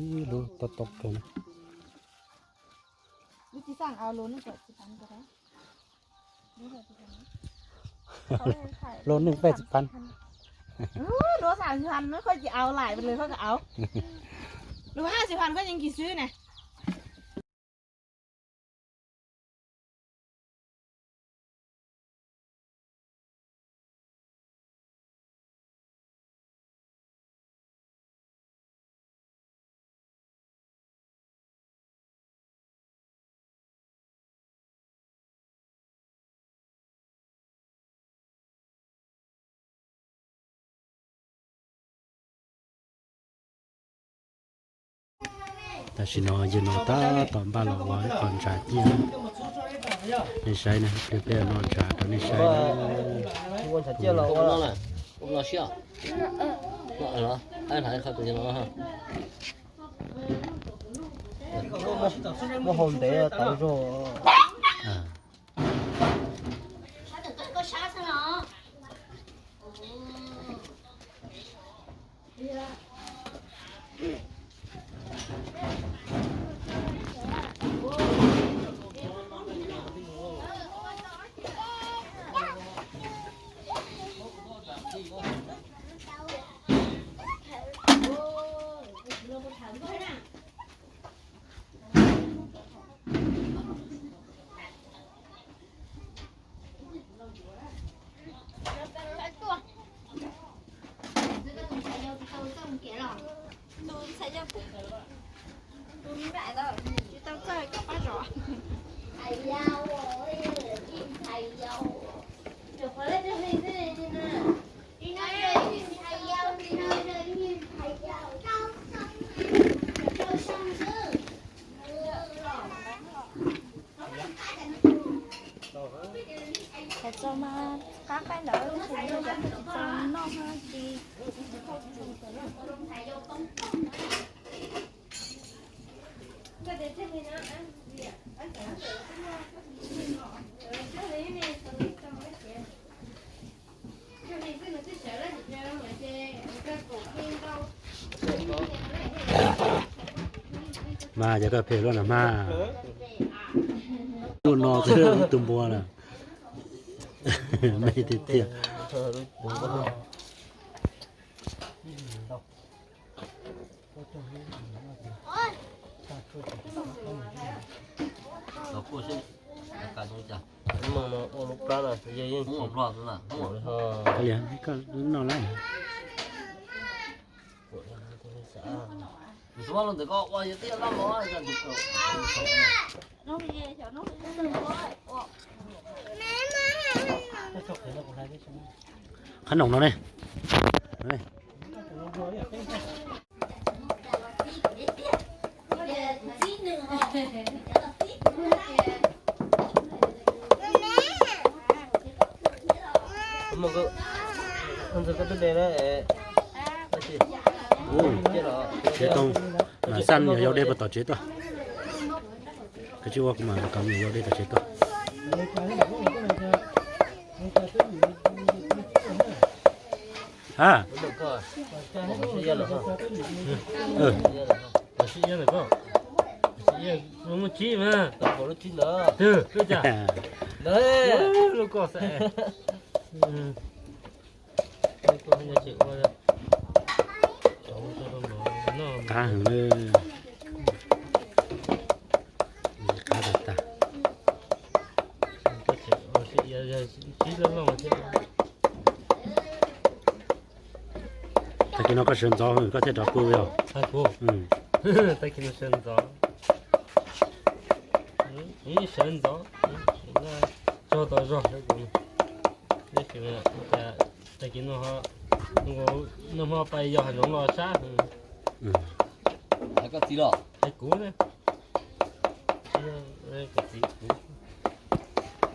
Ib lub tob tob kawg na. Lub tsis xav au lub neej peb tsis pab. Lub neej peb tsis pab. Lub xav xwm phan koj tsis au lais, lwm koj kav au. Lub hab xwm phan koj yeej kis xwb na. Tam sim no yawg no tab tom npaj los ua ib qho ntshav ciaj. Nej saib na, peb peb no ntshav rau nej saib na. Muab hau ntev tau zog. Txaus mas qab qaib ntawd tsis txaus noj hab ces. Mas yog koj phem luaj na mas. Luaj no xwb tus npua na. Me tiag tiag. Ua lub plab no yeej ua plab no. Koj noj lawm. Qhab noom no ne. Tsev too, mam xa me nyuam yaus de puag tom tsev tuaj. Koj tsis ua kuv mam kom me nyuam yaus de tom tsev tuaj. Ha. Muaj tsib mas. Twb lub koj xav. Qab heev na. Qab tag tag. Tag kis no koj sawv ntxov koj thiaj rov pw os. Tag kis no sawv ntxov. Sawv ntxov, tsaug tau zog. Tag kis no, nag hmo pais yos hav zoov los sab. Hais koj txiv los? Hais kuv ne.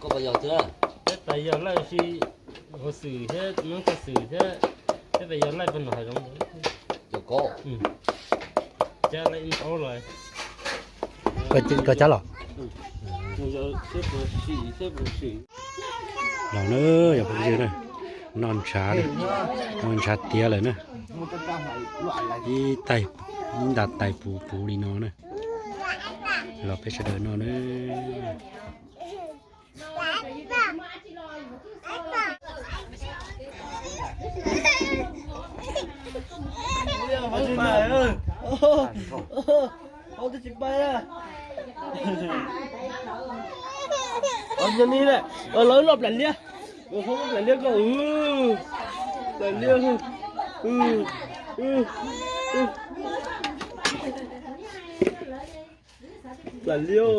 Koj pais yos twg? Peb pais yos laj si, hauv xwm thiab, nub koj xwm thiab, peb pais yos laj pag nram hav zoov. Cab laj ib ntaub los. Koj cab los? Los na, yog phooj ywg na, noj ntshav, noj ntshav tiav lawm na. Ib taig Ib nta tais puv puv li no na, los peb sawv daws noj na. Lawv loj plam liab, plam liab ko, plam liab, plam liab.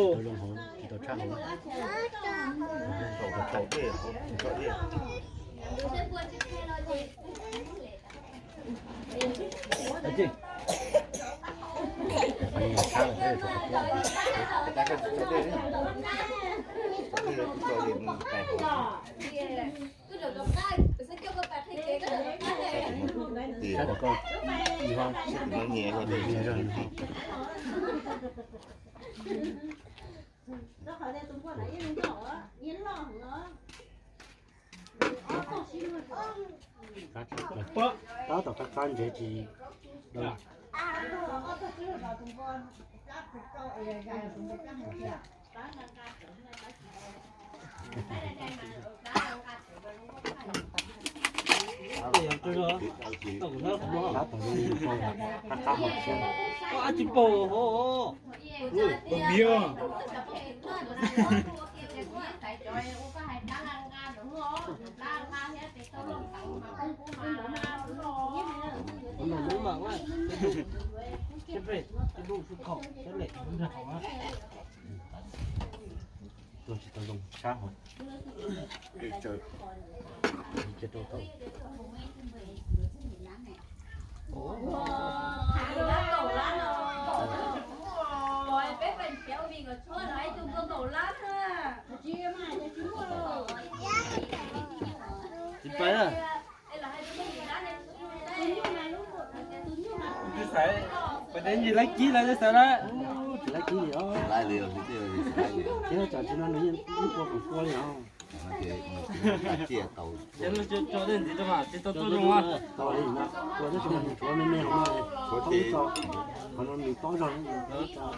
Tab tom qab qab ntsev tsis Tsis tau zoo sab hov. Tsis pais na. Twb xaiv, pais teb ntsis laib kib lawm twb xaiv lawm. Tsis laib kib li os. Ces tsam tsis no nws yeej ib puas kaum pua li os. Ces lub tso dej ntxiv rau mas tsis tau tuaj zoo. Tau li na, ua teb tsis mas nws tshuav me me hov no, thaub ib txo, qhov no nws tob zog. Tej sawv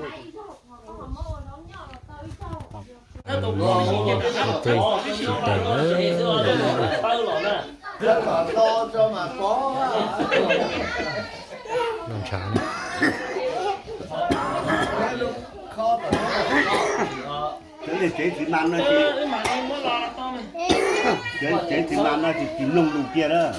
daws na, noj ntshav na. Cov niag tsev txiv mas no ces, cov tsev txiv mas no ces tsis mloog lus kiag lawm.